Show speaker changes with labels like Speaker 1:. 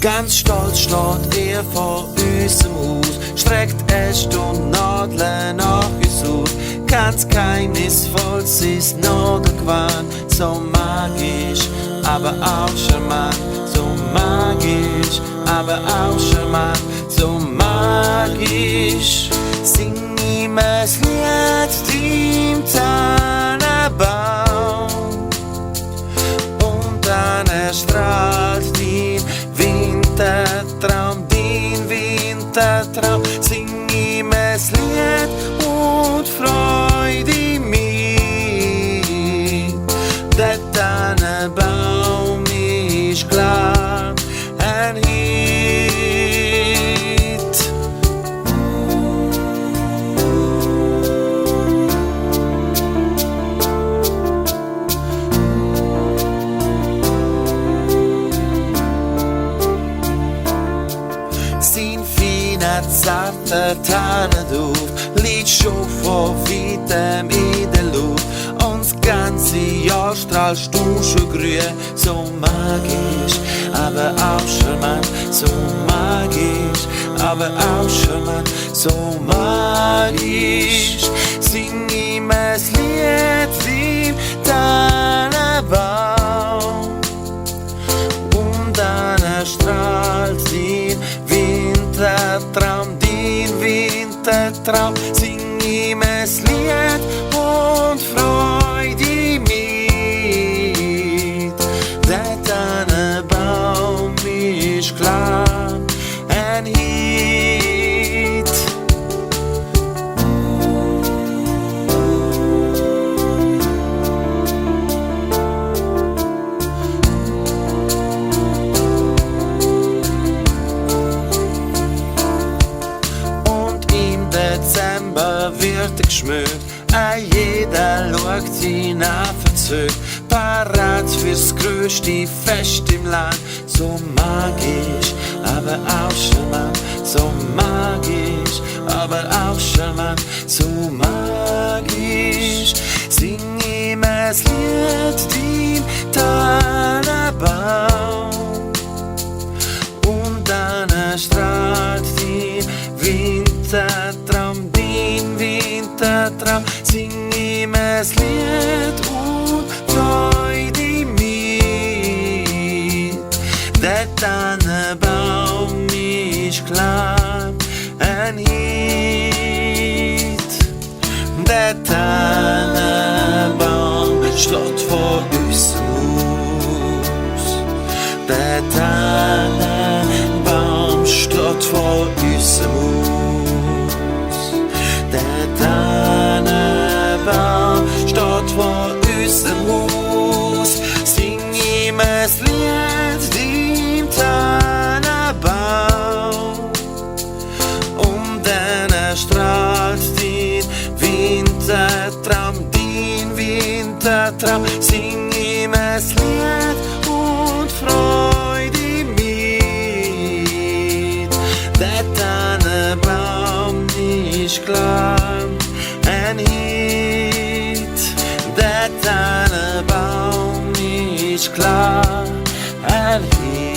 Speaker 1: Ganz stolz steht er vor unserem Haus, streckt und Nadeln nach uns aus. Ganz geheimnisvoll ist Nadelgewand, so magisch, aber auch charmant. So magisch, aber auch charmant, so magisch. Sing ihm ein Lied im Tannebaum und dann erstrahlt dein Wintertraum, dein Wintertraum. Sing ihm ein Lied und Freude mit. Der Tannebaum ist klar ein Hit. Sein feiner, zarter Tannenduft liegt schon von weitem in der Luft. Und das ganze Jahr strahlst du schon grün, so magisch, aber auch charmant, so magisch, aber auch charmant, so magisch. Sing ihm ein Lied im Tannebaum und dann erstrahlt dein Wintertraum, dein Wintertraum. Sing ihm ein Lied und Freude mit. Der Tannebaum ist klar ein Hit. Und im Dezember wird geschmückt, jeder schaut ihn an verzückt, parat fürs größte Fest im Land. So magisch, aber auch charmant, so magisch, aber auch charmant, so magisch. Sing ihm ein Lied, dein Tannebaum und dann erstrahlt dein Wintertraum, dein Wintertraum. Sing ihm ein Lied und Freude mit. Der Tannebaum ist klar ein Hit. Der Tannebaum steht vor unserem Haus. Der Tannebaum steht vor unserem Haus. Der Tannebaum steht vor unserem Haus. Sing ihm ein Lied im Tannebaum und dann erstrahlt dein Wintertraum, dein Wintertraum. Sing ihm ein Lied und Freude mit. Der Tannebaum ist klar ein Hit. Der Tannebaum ist klar ein Hit.